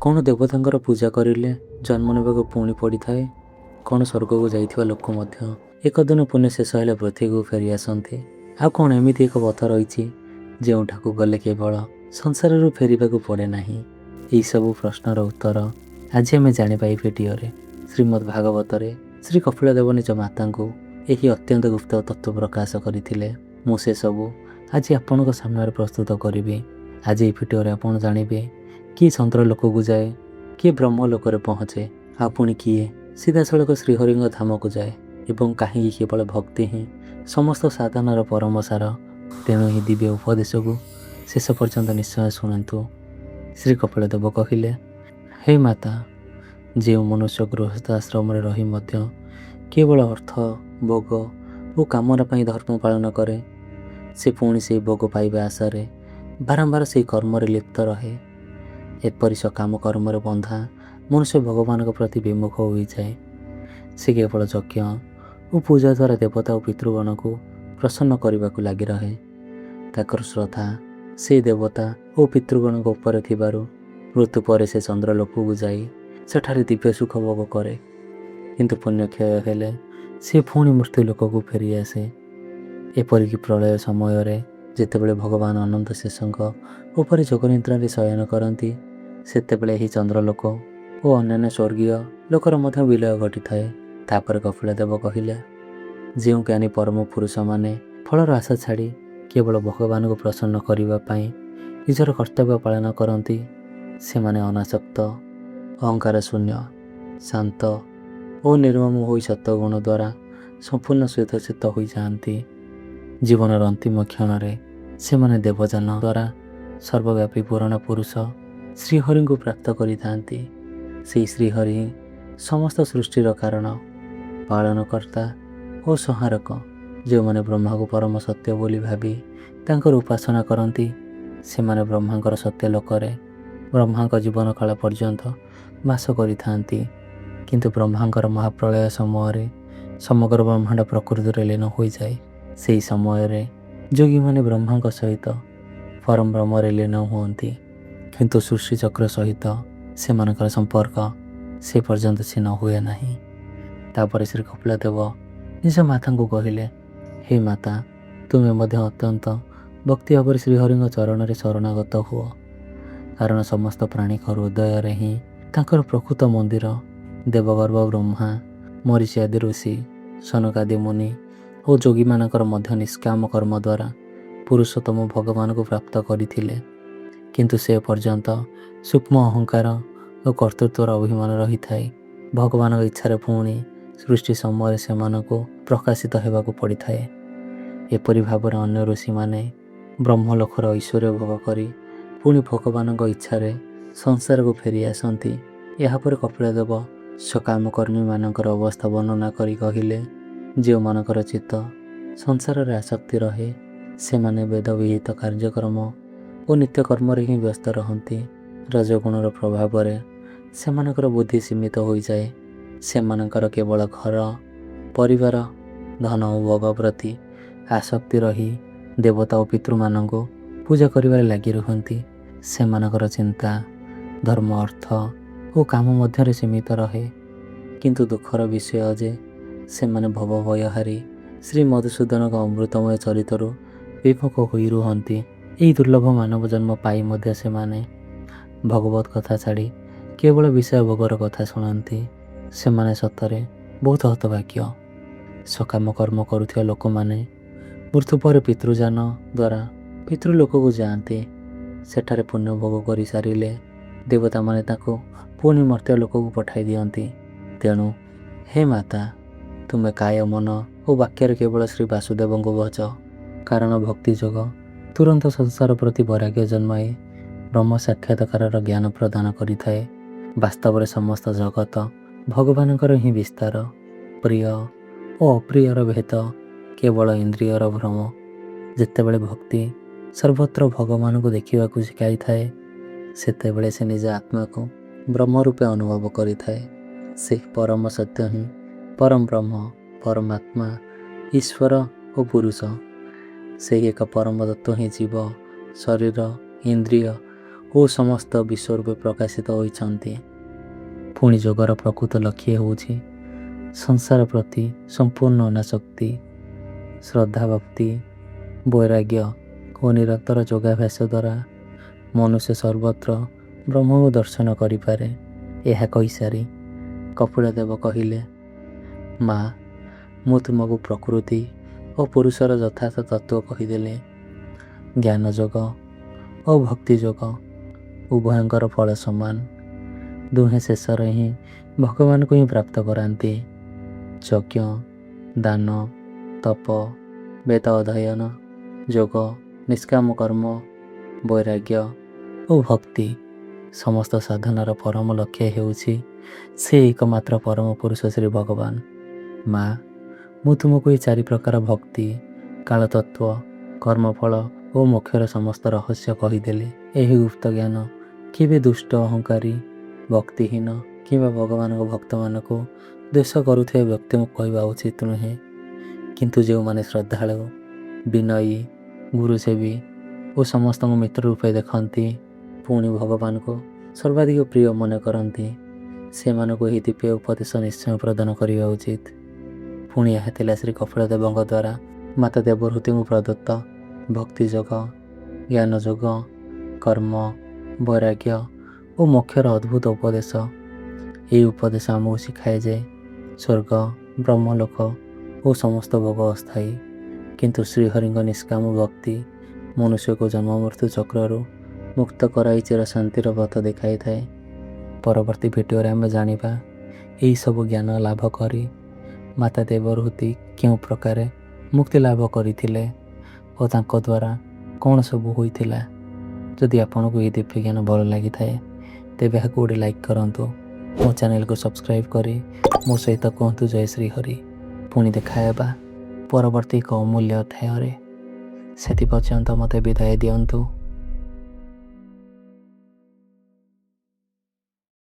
କ'ଣ ଦେବତାଙ୍କର ପୂଜା କରିଲେ ଜନ୍ମ ନେବାକୁ ପୁଣି ପଡ଼ିଥାଏ? କ'ଣ ସ୍ୱର୍ଗକୁ ଯାଇଥିବା ଲୋକ ମଧ୍ୟ ଏକ ଦିନ ପୁଣ୍ୟ ଶେଷ ହେଲେ ପୃଥିବୀକୁ ଫେରି ଆସନ୍ତି? ଆଉ କ'ଣ ଏମିତି ଏକ ପଥ ରହିଛି ଯେଉଁଠାକୁ ଗଲେ କେବଳ ସଂସାରରୁ ଫେରିବାକୁ ପଡ଼େ ନାହିଁ? ଏହିସବୁ ପ୍ରଶ୍ନର ଉତ୍ତର ଆଜି ଆମେ ଜାଣିବା ଏହି ଭିଡ଼ିଓରେ। ଶ୍ରୀମଦ୍ ଭାଗବତରେ ଶ୍ରୀ କପିଳ ଦେବ ନିଜ ମାତାଙ୍କୁ ଏହି ଅତ୍ୟନ୍ତ ଗୁପ୍ତ ତତ୍ତ୍ୱ ପ୍ରକାଶ କରିଥିଲେ। ମୁଁ ସେସବୁ ଆଜି ଆପଣଙ୍କ ସାମ୍ନାରେ ପ୍ରସ୍ତୁତ କରିବି। ଆଜି ଏହି ଭିଡ଼ିଓରେ ଆପଣ ଜାଣିବେ କିଏ ଚନ୍ଦ୍ରଲୋକକୁ ଯାଏ, କିଏ ବ୍ରହ୍ମଲୋକରେ ପହଞ୍ଚେ, ଆଉ ପୁଣି କିଏ ସିଧାସଳଖ ଶ୍ରୀହରିଙ୍କ ଧାମକୁ ଯାଏ ଏବଂ କାହିଁକି କେବଳ ଭକ୍ତି ହିଁ ସମସ୍ତ ସାଧନାର ପରମ ସାର। ତେଣୁ ଏହି ଦିବ୍ୟ ଉପଦେଶକୁ ଶେଷ ପର୍ଯ୍ୟନ୍ତ ନିଶ୍ଚୟ ଶୁଣନ୍ତୁ। ଶ୍ରୀ କପିଳ ଦେବ କହିଲେ, ହେ ମାତା, ଯେଉଁ ମନୁଷ୍ୟ ଗୃହସ୍ଥ ଆଶ୍ରମରେ ରହି ମଧ୍ୟ କେବଳ ଅର୍ଥ, ଭୋଗ ଓ କାମନା ପାଇଁ ଧର୍ମ ପାଳନ କରେ, ସେ ପୁଣି ସେହି ଭୋଗ ପାଇବା ଆଶାରେ ବାରମ୍ବାର ସେହି କର୍ମରେ ଲିପ୍ତ ରହେ। ଏପରି ସକାମ କର୍ମରେ ବନ୍ଧା ମନୁଷ୍ୟ ଭଗବାନଙ୍କ ପ୍ରତି ବିମୁଖ ହୋଇଯାଏ। ସେ କେବଳ ଯଜ୍ଞ ଓ ପୂଜା ଦ୍ୱାରା ଦେବତା ଓ ପିତୃଗଣକୁ ପ୍ରସନ୍ନ କରିବାକୁ ଲାଗି ରହେ। ତାଙ୍କର ଶ୍ରଦ୍ଧା ସେ ଦେବତା ଓ ପିତୃଗଣଙ୍କ ଉପରେ ଥିବାରୁ ମୃତ୍ୟୁ ପରେ ସେ ଚନ୍ଦ୍ରଲୋକକୁ ଯାଇ ସେଠାରେ ଦିବ୍ୟ ସୁଖ ଭୋଗ କରେ। କିନ୍ତୁ ପୁଣ୍ୟକ୍ଷୟ ହେଲେ ସେ ପୁଣି ମୃତ୍ୟୁ ଲୋକକୁ ଫେରିଆସେ। ଏପରିକି ପ୍ରଳୟ ସମୟରେ ଯେତେବେଳେ ଭଗବାନ ଅନନ୍ତ ଶେଷଙ୍କ ଉପରେ ଯୋଗନିଦ୍ରାରେ ଶୟନ କରନ୍ତି, ସେତେବେଳେ ଏହି ଚନ୍ଦ୍ରଲୋକ ଓ ଅନ୍ୟାନ୍ୟ ସ୍ୱର୍ଗୀୟ ଲୋକର ମଧ୍ୟ ବିଲୟ ଘଟିଥାଏ। ତାପରେ କପିଳ ଦେବ କହିଲେ, ଯେଉଁ ଜ୍ଞାନୀ ପରମ ପୁରୁଷମାନେ ଫଳର ଆଶା ଛାଡ଼ି କେବଳ ଭଗବାନଙ୍କୁ ପ୍ରସନ୍ନ କରିବା ପାଇଁ ନିଜର କର୍ତ୍ତବ୍ୟ ପାଳନ କରନ୍ତି, ସେମାନେ ଅନାସକ୍ତ, ଅହଙ୍କାର ଶୂନ୍ୟ, ଶାନ୍ତ ଓ ନିର୍ମମ ହୋଇ ସତ୍ୱଗୁଣ ଦ୍ୱାରା ସମ୍ପୂର୍ଣ୍ଣ ଶୁଦ୍ଧଚିତ୍ତ ହୋଇଯାଆନ୍ତି। ଜୀବନର ଅନ୍ତିମ କ୍ଷଣରେ ସେମାନେ ଦେବଯାନ ଦ୍ୱାରା ସର୍ବବ୍ୟାପୀ ପୁରାଣ ପୁରୁଷ ଶ୍ରୀହରିଙ୍କୁ ପ୍ରାପ୍ତ କରିଥାନ୍ତି। ସେହି ଶ୍ରୀହରି ହିଁ ସମସ୍ତ ସୃଷ୍ଟିର କାରଣ, ପାଳନକର୍ତ୍ତା ଓ ସଂହାରକ। ଯେଉଁମାନେ ବ୍ରହ୍ମାକୁ ପରମ ସତ୍ୟ ବୋଲି ଭାବି ତାଙ୍କର ଉପାସନା କରନ୍ତି, ସେମାନେ ବ୍ରହ୍ମାଙ୍କର ସତ୍ୟ ଲୋକରେ ବ୍ରହ୍ମାଙ୍କ ଜୀବନକାଳ ପର୍ଯ୍ୟନ୍ତ ବାସ କରିଥାନ୍ତି। କିନ୍ତୁ ବ୍ରହ୍ମାଙ୍କର ମହାପ୍ରଳୟ ସମୟରେ ସମଗ୍ର ବ୍ରହ୍ମାଣ୍ଡ ପ୍ରକୃତିରେ ଲୀନ ହୋଇଯାଏ। ସେହି ସମୟରେ ଯୋଗୀମାନେ ବ୍ରହ୍ମାଙ୍କ ସହିତ ପରମ ବ୍ରହ୍ମରେ ଲୀନ ହୁଅନ୍ତି, କିନ୍ତୁ ସୃଷ୍ଟିଚକ୍ର ସହିତ ସେମାନଙ୍କର ସମ୍ପର୍କ ସେ ପର୍ଯ୍ୟନ୍ତ ଛିନ୍ନ ହୁଏ ନାହିଁ। ତାପରେ ଶ୍ରୀ କପିଳ ଦେବ ନିଜ ମାତାଙ୍କୁ କହିଲେ, ହେ ମାତା, ତୁମେ ମଧ୍ୟ ଅତ୍ୟନ୍ତ ଭକ୍ତି ଭାବରେ ଶ୍ରୀହରିଙ୍କ ଚରଣରେ ଶରଣାଗତ ହୁଅ, କାରଣ ସମସ୍ତ ପ୍ରାଣୀଙ୍କ ହୃଦୟରେ ହିଁ ତାଙ୍କର ପ୍ରକୃତ ମନ୍ଦିର। ଦେବଗର୍ଭ ବ୍ରହ୍ମା, ମରୀଚି ଆଦି ଋଷି, ସନକାଦି ମୁନି ଓ ଯୋଗୀମାନଙ୍କର ମଧ୍ୟ ନିଷ୍କାମ କର୍ମ ଦ୍ୱାରା ପୁରୁଷୋତ୍ତମ ଭଗବାନଙ୍କୁ ପ୍ରାପ୍ତ କରିଥିଲେ। କିନ୍ତୁ ସେ ପର୍ଯ୍ୟନ୍ତ ସୂକ୍ଷ୍ମ ଅହଙ୍କାର ଓ କର୍ତ୍ତୃତ୍ୱର ଅଭିମାନ ରହିଥାଏ। ଭଗବାନଙ୍କ ଇଚ୍ଛାରେ ପୁଣି ସୃଷ୍ଟି ସମୟରେ ସେମାନଙ୍କୁ ପ୍ରକାଶିତ ହେବାକୁ ପଡ଼ିଥାଏ। ଏପରି ଭାବରେ ଅନ୍ୟ ଋଷିମାନେ ବ୍ରହ୍ମଲୋକର ଐଶ୍ୱର୍ଯ୍ୟ ଭୋଗ କରି ପୁଣି ଭଗବାନଙ୍କ ଇଚ୍ଛାରେ ସଂସାରକୁ ଫେରି ଆସନ୍ତି। ଏହାପରେ କପିଳ ଦେବ ସକାମ କର୍ମୀମାନଙ୍କର ଅବସ୍ଥା ବର୍ଣ୍ଣନା କରି କହିଲେ, ଯେଉଁମାନଙ୍କର ଚିତ୍ତ ସଂସାରରେ ଆସକ୍ତି ରହେ, ସେମାନେ ବେଦବିହିତ କାର୍ଯ୍ୟକ୍ରମ ଓ ନିତ୍ୟକର୍ମରେ ହିଁ ବ୍ୟସ୍ତ ରହନ୍ତି। ରଜଗୁଣର ପ୍ରଭାବରେ ସେମାନଙ୍କର ବୁଦ୍ଧି ସୀମିତ ହୋଇଯାଏ। ସେମାନଙ୍କର କେବଳ ଘର, ପରିବାର, ଧନ ଓ ଭୋଗ ପ୍ରତି ଆସକ୍ତି ରହି ଦେବତା ଓ ପିତୃମାନଙ୍କୁ ପୂଜା କରିବାରେ ଲାଗି ରୁହନ୍ତି। ସେମାନଙ୍କର ଚିନ୍ତା ଧର୍ମ, ଅର୍ଥ ଓ କାମ ମଧ୍ୟରେ ସୀମିତ ରହେ। କିନ୍ତୁ ଦୁଃଖର ବିଷୟ ଯେ ସେମାନେ ଭବ ଭୟହାରୀ ଶ୍ରୀ ମଧୁସୂଦନଙ୍କ ଅମୃତମୟ ଚରିତରୁ ବିମୁଖ ହୋଇ ରୁହନ୍ତି। ଏହି ଦୁର୍ଲଭ ମାନବ ଜନ୍ମ ପାଇ ମଧ୍ୟ ସେମାନେ ଭଗବତ କଥା ଛାଡ଼ି କେବଳ ବିଷୟ ଭୋଗର କଥା ଶୁଣନ୍ତି। ସେମାନେ ସତରେ ବହୁତ ହତଭାଗ୍ୟ। ସକାମ କର୍ମ କରୁଥିବା ଲୋକମାନେ ମୃତ୍ୟୁ ପରେ ପିତୃଯାନ ଦ୍ୱାରା ପିତୃଲୋକକୁ ଯାଆନ୍ତି। ସେଠାରେ ପୁଣ୍ୟ ଭୋଗ କରିସାରିଲେ ଦେବତାମାନେ ତାଙ୍କୁ ପୁଣି ମର୍ତ୍ତ୍ୟ ଲୋକକୁ ପଠାଇ ଦିଅନ୍ତି। ତେଣୁ ହେ ମାତା, ତୁମେ କାୟ, ମନ ଓ ବାକ୍ୟରେ କେବଳ ଶ୍ରୀ ବାସୁଦେବଙ୍କୁ ଭଜ, କାରଣ ଭକ୍ତି ଯୋଗ ତୁରନ୍ତ ସଂସାର ପ୍ରତି ବୈରାଗ୍ୟ ଜନ୍ମାଇ ବ୍ରହ୍ମ ସାକ୍ଷାତକାରର ଜ୍ଞାନ ପ୍ରଦାନ କରିଥାଏ। ବାସ୍ତବରେ ସମସ୍ତ ଜଗତ ଭଗବାନଙ୍କର ହିଁ ବିସ୍ତାର। ପ୍ରିୟ ଓ ଅପ୍ରିୟର ଭେଦ କେବଳ ଇନ୍ଦ୍ରିୟର ଭ୍ରମ। ଯେତେବେଳେ ଭକ୍ତି ସର୍ବତ୍ର ଭଗବାନଙ୍କୁ ଦେଖିବାକୁ ଶିଖାଇଥାଏ, ସେତେବେଳେ ସେ ନିଜ ଆତ୍ମାକୁ ବ୍ରହ୍ମ ରୂପେ ଅନୁଭବ କରିଥାଏ। ସେହି ପରମ ସତ୍ୟ ହିଁ ପରମ ବ୍ରହ୍ମ, ପରମାତ୍ମା, ଈଶ୍ୱର ଓ ପୁରୁଷ। ସେହି ଏକ ପରମ ତତ୍ତ୍ୱ ହିଁ ଜୀବ, ଶରୀର, ଇନ୍ଦ୍ରିୟ ଓ ସମସ୍ତ ବିଶ୍ୱ ରୂପେ ପ୍ରକାଶିତ ହୋଇଛନ୍ତି। ପୁଣି ଯୋଗର ପ୍ରକୃତ ଲକ୍ଷ୍ୟ ହେଉଛି ସଂସାର ପ୍ରତି ସମ୍ପୂର୍ଣ୍ଣ ଅନାସକ୍ତି, ଶ୍ରଦ୍ଧା, ଭକ୍ତି, ବୈରାଗ୍ୟ ଓ ନିରନ୍ତର ଯୋଗାଭ୍ୟାସ ଦ୍ୱାରା ମନୁଷ୍ୟ ସର୍ବତ୍ର ବ୍ରହ୍ମକୁ ଦର୍ଶନ କରିପାରେ। ଏହା କହିସାରି କପିଳ ଦେବ କହିଲେ, ମା, ମୁଁ ତୁମକୁ ପ୍ରକୃତି ଓ ପୁରୁଷର ଯଥାର୍ଥ ତତ୍ତ୍ୱ କହିଦେଲି। ଜ୍ଞାନ ଯୋଗ ଓ ଭକ୍ତି ଯୋଗ ଉଭୟଙ୍କର ଫଳ ସମାନ। ଦୁହେଁ ଶେଷରେ ହିଁ ଭଗବାନଙ୍କୁ ହିଁ ପ୍ରାପ୍ତ କରାନ୍ତି। ଯଜ୍ଞ, ଦାନ, ତପ, ବେଦ ଅଧ୍ୟୟନ, ଯୋଗ, ନିଷ୍କାମ କର୍ମ, ବୈରାଗ୍ୟ ଓ ଭକ୍ତି ସମସ୍ତ ସାଧନାର ପରମ ଲକ୍ଷ୍ୟ ହେଉଛି ସେ ଏକମାତ୍ର ପରମ ପୁରୁଷ ଶ୍ରୀ ଭଗବାନ। ମା, ମୁଁ ତୁମକୁ ଏହି ଚାରି ପ୍ରକାର ଭକ୍ତି, କାଳତତ୍ତ୍ୱ, କର୍ମଫଳ ଓ ମୋକ୍ଷର ସମସ୍ତ ରହସ୍ୟ କହିଦେଲି। ଏହି ଗୁପ୍ତ ଜ୍ଞାନ କେବେ ଦୁଷ୍ଟ, ଅହଙ୍କାରୀ, ଭକ୍ତିହୀନ କିମ୍ବା ଭଗବାନଙ୍କ ଭକ୍ତମାନଙ୍କୁ ଦ୍ୱେଷ କରୁଥିବା ବ୍ୟକ୍ତିଙ୍କୁ କହିବା ଉଚିତ ନୁହେଁ। କିନ୍ତୁ ଯେଉଁମାନେ ଶ୍ରଦ୍ଧାଳୁ, ବିନୟୀ, ଗୁରୁସେବୀ ଓ ସମସ୍ତଙ୍କୁ ମିତ୍ର ରୂପେ ଦେଖନ୍ତି, ପୁଣି ଭଗବାନଙ୍କୁ ସର୍ବାଧିକ ପ୍ରିୟ ମନେ କରନ୍ତି, ସେମାନଙ୍କୁ ଏହି ଦିବ୍ୟ ଉପଦେଶ ନିଶ୍ଚୟ ପ୍ରଦାନ କରିବା ଉଚିତ। ପୁଣି ଏହା ଥିଲା ଶ୍ରୀ କପିଳ ଦେବଙ୍କ ଦ୍ୱାରା ମାତା ଦେବହୂତିଙ୍କୁ ପ୍ରଦତ୍ତ ଭକ୍ତି ଯୋଗ, ଜ୍ଞାନ ଯୋଗ, କର୍ମ, ବୈରାଗ୍ୟ ଓ ମୋକ୍ଷର ଅଦ୍ଭୁତ ଉପଦେଶ। ଏହି ଉପଦେଶ ଆମକୁ ଶିଖାଏ ଯେ ସ୍ୱର୍ଗ, ବ୍ରହ୍ମଲୋକ ଓ ସମସ୍ତ ଭୋଗ ଅସ୍ଥାୟୀ, କିନ୍ତୁ ଶ୍ରୀହରିଙ୍କ ନିଷ୍କାମ ଭକ୍ତି ମନୁଷ୍ୟକୁ ଜନ୍ମ ମୃତ୍ୟୁ ଚକ୍ରରୁ ମୁକ୍ତ କରାଇ ଚିର ଶାନ୍ତିର ପଥ ଦେଖାଇଥାଏ। ପରବର୍ତ୍ତୀ ଭିଡ଼ିଓରେ ଆମେ ଜାଣିବା ଏହିସବୁ ଜ୍ଞାନ ଲାଭ କରି ମାତା ଦେବହୂତି କେଉଁ ପ୍ରକାରେ ମୁକ୍ତି ଲାଭ କରିଥିଲେ ଓ ତାଙ୍କ ଦ୍ୱାରା କ'ଣ ସବୁ ହୋଇଥିଲା। ଯଦି ଆପଣଙ୍କୁ ଏହି ଦିବ୍ୟ ଜ୍ଞାନ ଭଲ ଲାଗିଥାଏ, ତେବେ ଏହାକୁ ଗୋଟେ ଲାଇକ୍ କରନ୍ତୁ। ମୋ ଚ୍ୟାନେଲକୁ ସବସ୍କ୍ରାଇବ୍ କରି ମୋ ସହିତ କୁହନ୍ତୁ ଜୟ ଶ୍ରୀ ହରି। ପୁଣି ଦେଖା ହେବା ପରବର୍ତ୍ତୀ ଏକ ଅମୂଲ୍ୟ ଅଧ୍ୟାୟରେ। ସେଥି ପର୍ଯ୍ୟନ୍ତ ମୋତେ ବିଦାୟ ଦିଅନ୍ତୁ।